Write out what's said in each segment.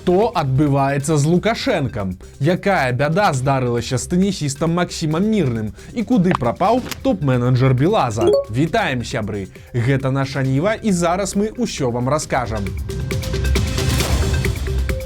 Што адбываецца з Лукашэнкам? Якая бяда здарылася з тэнісістам Максімам Мірным і куды прапаў топ-менеджер Белаза? Вітаем, сябры! Гэта Наша Ніва, і зараз мы ўсё вам раскажам.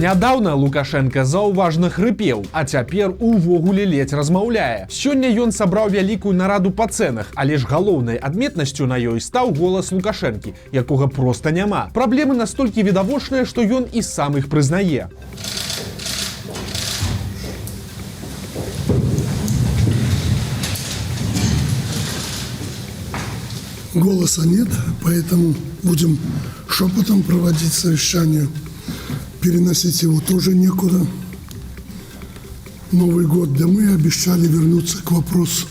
Нядаўна Лукашэнка заўважна хрыпеў, а цяпер увогуле ледзь размаўляе. Сёння ён сабраў вялікую нараду па цэнах, але ж галоўнай адметнасцю на ёй стаў голас Лукашэнкі, якога проста няма. Праблемы настолькі відавочныя, што ён і сам іх прызнае. Голоса нет, поэтому будем шепотом проводить совещание. Переносить его тоже некуда. Новый год, да, мы обещали вернуться к вопросу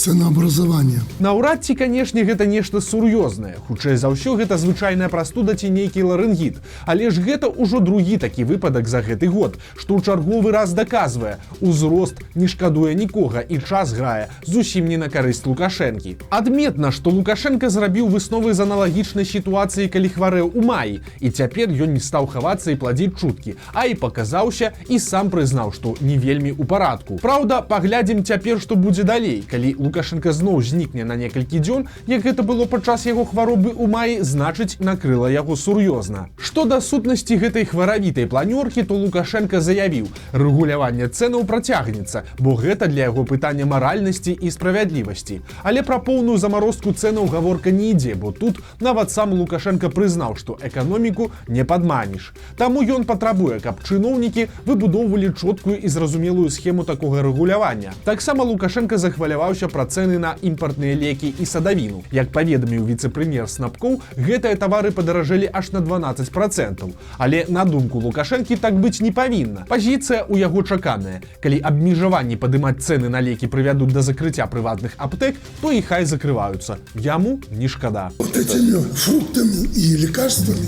ценообразования. Наўрад ці, канешне, гэта нешта сур'ёзнае. Хутчэй за ўсё, гэта звычайная прастуда ці нейкі ларынгіт. Але ж гэта ўжо другі такі выпадак за гэты год, што ў чарговы раз даказвае: узрост не шкадуе нікога, і час грае зусім не на карысць Лукашэнкі. Адметна, што Лукашэнка зрабіў высновы з аналагічнай сітуацыі, калі хварэў у маі, і цяпер ён не стаў хавацца і пладзіць чуткі, а і паказаўся і сам прызнаў, што не вельмі ў парадку. Праўда, паглядзім цяпер, што будзе далей. Калі Лукашэнка зноў знікне на некалькі дзён, як гэта было падчас яго хваробы ў маі, значыць, накрыла яго сур'ёзна. Што да сутнасці гэтай хваравітай планёркі, то Лукашэнка заявіў: рэгуляванне цэнаў працягнецца, бо гэта для яго пытанне маральнасці і справядлівасці. Але пра поўную замарозку цэнаў гаворка не ідзе, бо тут нават сам Лукашэнка прызнаў, што эканоміку не падманіш. Таму ён патрабуе, каб чыноўнікі выбудоўвалі чоткую і зразумелую схему такога рэгулявання. Таксама Лукашэнка захваляваўся пра цэны на імпартныя лекі і садавіну. Як паведаміў віцэ-прэм'ер Снапкоў, гэтыя тавары падаражэлі аж на 12%. Але, на думку Лукашэнкі, так быць не павінна. Пазіцыя ў яго чаканая. Калі абмежаванні падымаць цэны на лекі прывядуць да закрыцця прыватных аптэк, то і хай закрываюцца. Яму не шкада. Вот этими фруктами и лекарствами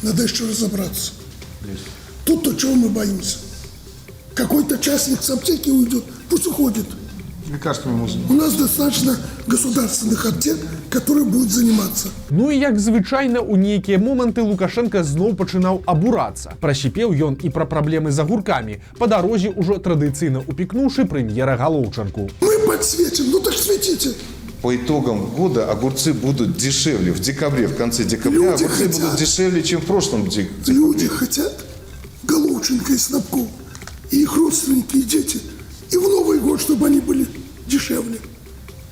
надо еще разобраться. Тут-то чего мы боимся? Какой-то частник с аптеки уйдет, пусть уходит. Лекарствами мы У нас достаточно государственных аптек, которые будут заниматься. Ну і, як звычайна, у нейкія моманты Лукашэнка зноў пачынаў абурацца. Прасіпеў ён і пра праблемы з агуркамі, па дарозе ўжо традыцыйна упікнуўшы прэм'ера Галоўчанку. Мы подсветим, ну так светите. По итогам года огурцы будут дешевле. В декабре, в конце декабря Люди огурцы хотят. будут дешевле, чем в прошлом декабре. Люди хотят Головченко и Снапков, и их родственники, и дети. И в Новый год, чтобы они были дешевле.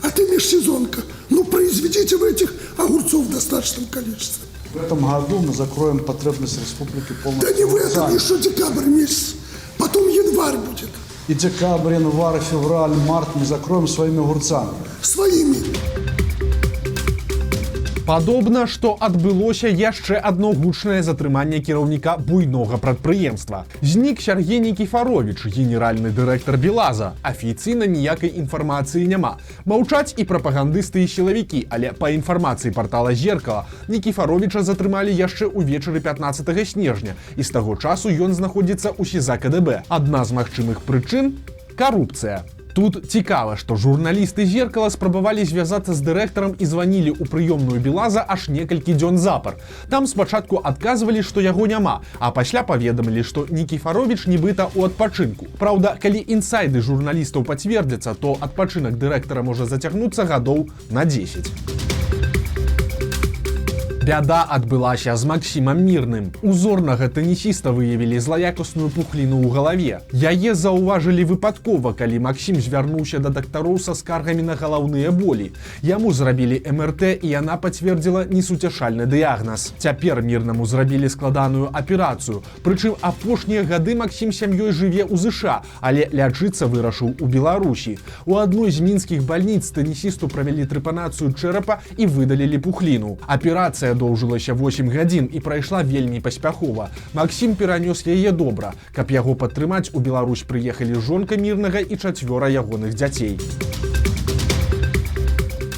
А ты межсезонка. Ну, произведите вы этих огурцов в достаточном количестве. В этом году мы закроем потребность республики полностью. Да не в этом, огурцами. Еще декабрь месяц. Потом январь будет. И декабрь, январь, февраль, март мы закроем своими огурцами. Своими. Падобна, што адбылося яшчэ адно гучнае затрыманне кіраўніка буйнога прадпрыемства. Знік Сяргей Нікіфаровіч, генеральны дырэктар Белаза. Афіцыйна ніякай інфармацыі няма. Маўчаць і прапагандысты, і сілавікі, але па інфармацыі партала Зеркала, Нікіфаровіча затрымалі яшчэ ўвечары 15 снежня, і з таго часу ён знаходзіцца ў СІЗА КДБ. Адна з магчымых прычын — карупцыя. Тут цікава, што журналісты Зеркала спрабавалі звязацца з дырэктарам і званілі ў прыёмную Белаза аж некалькі дзён запар. Там спачатку адказвалі, што яго няма, а пасля паведамілі, што Нікіфаровіч нібыта ў адпачынку. Праўда, калі інсайды журналістаў пацвердзяцца, то адпачынак дырэктара можа зацягнуцца гадоў на 10. Бяда адбылася з Максімам Мірным. У зорнага тэнісіста выявілі злаякасную пухліну ў галаве. Яе заўважылі выпадкова, калі Максім звярнуўся да дактароў са скаргамі на галаўныя болі. Яму зрабілі МРТ, і яна пацвердзіла несуцяшальны дыягназ. Цяпер Мірнаму зрабілі складаную аперацыю. Прычым апошнія гады Максім сям'ёй жыве ў ЗША, але лячыцца вырашыў у Беларусі. У адной з мінскіх бальніц тэнісісту правялі трэпанацыю чэрапа і выдалілі пухліну. Аперацыя доўжылася 8 гадзін і прайшла вельмі паспяхова. Максім перанёс яе добра. Каб яго падтрымаць, у Беларусь прыехалі жонка Мірнага і чацвёра ягоных дзяцей.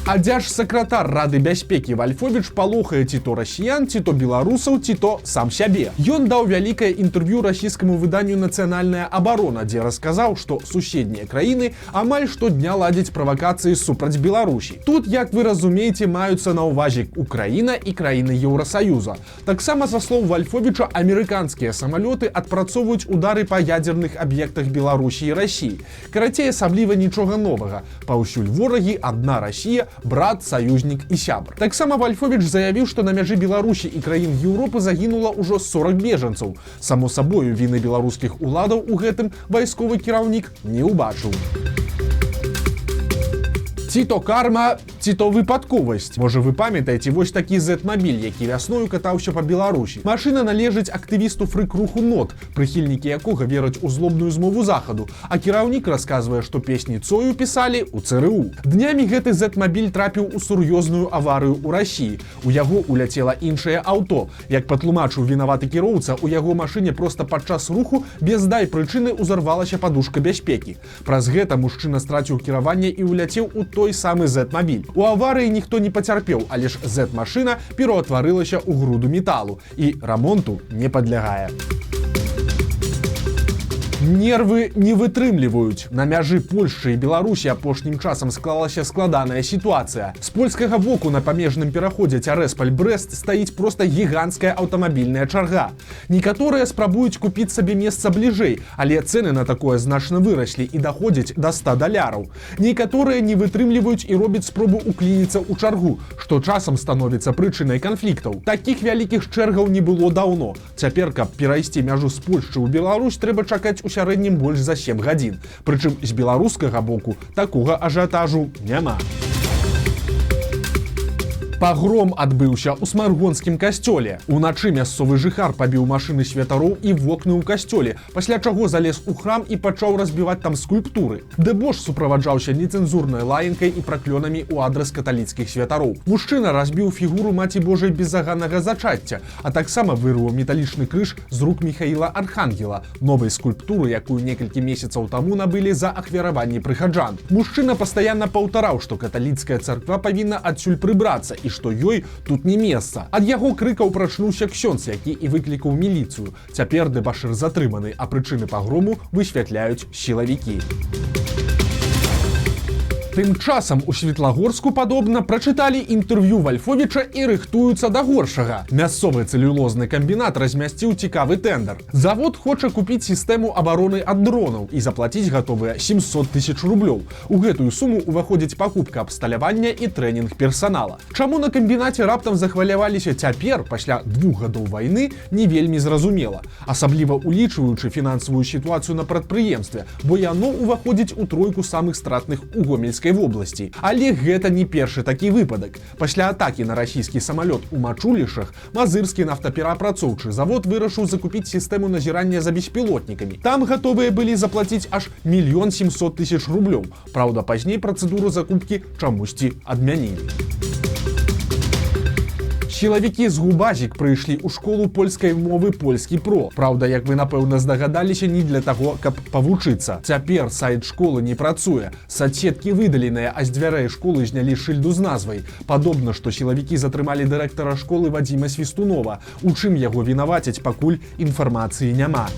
А дзяржсакратар Рады бяспекі Вальфовіч палохае ці то расіян, ці то беларусаў, ці то сам сябе. Ён даў вялікае інтэрв'ю расійскаму выданню «Нацыянальная абарона», дзе расказаў, што суседнія краіны амаль штодня ладзяць правакацыі супраць Беларусі. Тут, як вы разумееце, маюцца на ўвазе Украіна і краіны Еўрасаюза. Таксама, са слоў Вальфовіча, амерыканскія самалёты адпрацоўваюць удары па ядзерных аб'ектах Беларусі і Расіі. Карацей, асабліва нічога новага. Паўсюль ворагі, адна Расія — брат, саюзнік і сябр. Таксама Вальфовіч заявіў, што на мяжы Беларусі і краін Еўропы загінула ўжо 40 бежанцаў. Само сабою, віны беларускіх уладаў у гэтым вайсковы кіраўнік не ўбачыў. Ці то карма, ці то выпадковасць. Можа, вы памятаеце вось такі Z-мабіль, які вясною катаўся па Беларусі. Машына належыць актывісту фрык-руху НОТ, прыхільнікі якога вераць у злобную змову Захаду, а кіраўнік расказвае, што песні Цою пісалі ў ЦРУ. Днямі гэты Z-мабіль трапіў у сур'ёзную аварыю ў Расіі. У яго уляцела іншае аўто. Як патлумачыў вінаваты кіроўца, у яго машыне проста падчас руху без дай прычыны ўзарвалася падушка бяспекі. Праз гэта мужчына страціў кіраванне і ўляцеў у той самы Z-мабіль. У аварыі ніхто не пацярпеў, але ж Z-машына пераўтварылася ў груду металу і рамонту не падлягае. Нервы не вытрымліваюць. На мяжы Польшчы і Беларусі апошнім часам склалася складаная сітуацыя. З польскага боку на памежным пераходзе Цярэспаль-Брэст стаіць проста гіганцкая аўтамабільная чарга. Некаторыя спрабуюць купіць сабе месца бліжэй, але цэны на такое значна выраслі і даходзяць да 100 даляраў. Некаторыя не вытрымліваюць і робяць спробу уклініцца ў чаргу, што часам становіцца прычынай канфліктаў. Такіх вялікіх чэргаў не было даўно. Цяпер, каб перайсці мяжу з Польшчы ў Беларусь, трэба чакаць у сярэднім больш за 7 гадзін. Прычым з беларускага боку такога ажыятажу няма. Пагром адбыўся ў смаргонскім касцёле. Уначы мясцовы жыхар пабіў машыны святароў і вокны ў касцёле, пасля чаго залез у храм і пачаў разбіваць там скульптуры. Дэбош суправаджаўся нецэнзурнай лаянкай і праклёнамі ў адрас каталіцкіх святароў. Мужчына разбіў фігуру Маці Божай Беззаганнага зачацця, а таксама вырваў металічны крыж з рук Міхаіла Архангела, новай скульптуры, якую некалькі месяцаў таму набылі за ахвяраванні прыхаджан. Мужчына пастаянна паўтараў, што каталіцкая царква павінна адсюль прыбрацца і што ёй тут не месца. Ад яго крыкаў прачнуўся ксёндз, які і выклікаў міліцыю. Цяпер дэбашыр затрыманы, а прычыны пагрому высвятляюць сілавікі. Тым часам у Светлагорску, падобна, прачыталі інтэрв'ю Вальфовіча і рыхтуюцца да горшага. Мясцовы цэлюлозны камбінат размясціў цікавы тэндар. Завод хоча купіць сістэму абароны ад дронаў і заплаціць гатовыя 700 тысяч рублёў. У гэтую суму ўваходзіць пакупка абсталявання і трэнінг персанала. Чаму на камбінаце раптам захваляваліся цяпер, пасля 2 гадоў вайны, не вельмі зразумела. Асабліва улічваючы фінансавую сітуацыю на прадпрыемстве, бо яно ўваходзіць у тройку самых стратных у Гомельскай вобласці. Але гэта не першы такі выпадак. Пасля атакі на расійскі самалёт у Мачулішах Мазырскі нафтаперапрацоўчы завод вырашыў закупіць сістэму назірання за беспілотнікамі. Там гатовыя былі заплаціць аж 1 700 000 рублёў. Праўда, пазней працэдуру закупкі чамусьці адмянілі. Сілавікі з ГУБАЗіК прыйшлі ў школу польскай мовы «Польскі про». Праўда, як вы, напэўна, здагадаліся, не для таго, каб павучыцца. Цяпер сайт школы не працуе. Сацсеткі выдаленыя, а з дзвярэй школы знялі шыльду з назвай. Падобна, што сілавікі затрымалі дырэктара школы Вадзіма Свістунова. У чым яго вінавацяць, пакуль інфармацыі няма.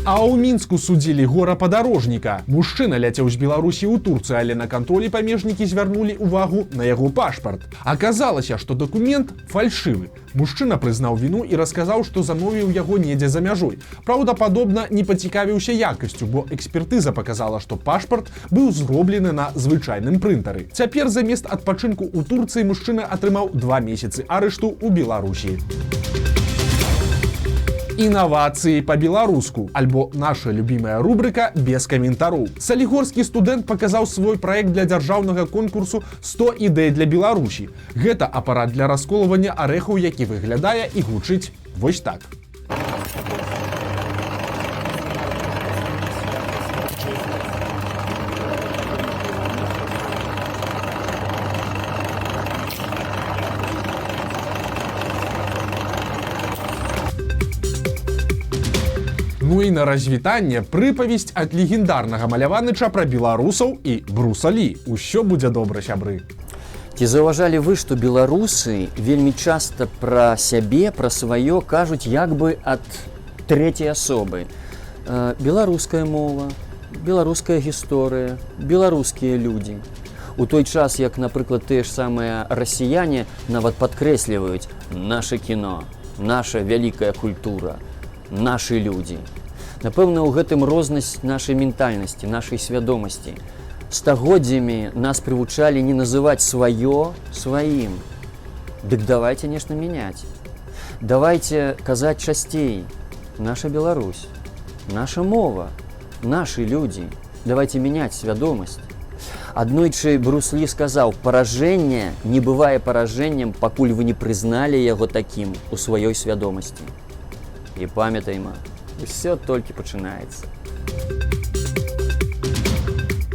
А ў Мінску судзілі гора-падарожніка. Мужчына ляцеў з Беларусі ў Турцыю, але на кантролі памежнікі звярнулі ўвагу на яго пашпарт. Аказалася, што дакумент фальшывы. Мужчына прызнаў віну і расказаў, што замовіў яго недзе за мяжой. Праўда, падобна, не пацікавіўся якасцю, бо экспертыза паказала, што пашпарт быў зроблены на звычайным прынтары. Цяпер замест адпачынку ў Турцыі мужчына атрымаў 2 месяцы арышту ў Беларусі. Інавацыі па-беларуску, альбо наша любимая рубрика без каментароў. Салігорскі студэнт паказаў свой праект для дзяржаўнага конкурсу 100 ідэй для Беларусі. Гэта апарат для расколвання арэхаў, які выглядае і гучыць вось так. Ну Ну і на развітанне прыпавесць ад легендарнага Маляваныча пра беларусаў і Бруса Лі. Усё будзе добра, сябры. Ці заўважалі вы, што беларусы вельмі часта пра сябе, пра сваё кажуць як бы ад трэцяй асобы? Беларуская мова, беларуская гісторыя, беларускія людзі. У той час, як, напрыклад, тыя ж самыя расіяне нават падкрэсліваюць: «Наше кіно, наша вялікая культура, нашы людзі». Напэўна, у гэтым рознасць нашай ментальнасці, нашай свядомасці. Стагоддзямі нас прывучалі не называць сваё сваім. Дык давайте нешта мяняць. Давайте казаць часцей: «Наша Беларусь, наша мова, нашы людзі». Давайте мяняць свядомасць. Аднойчы Брус Лі сказаў: «Паражэнне не бывае паражэннем, пакуль вы не прызналі яго такім у сваёй свядомасці». І памятайма, усё толькі пачынаецца.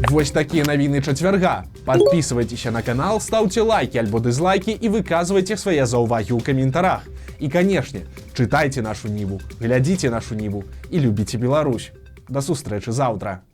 Вось такія навіны чацвярга. Падпісвайцеся на канал, стаўце лайкі альбо дызлайкі і выказвайце свае заўвагі ў каментарах. І, канешне, чытайце «Нашу Ніву», глядзіце «Нашу Ніву» і любіце Беларусь. Да сустрэчы заўтра.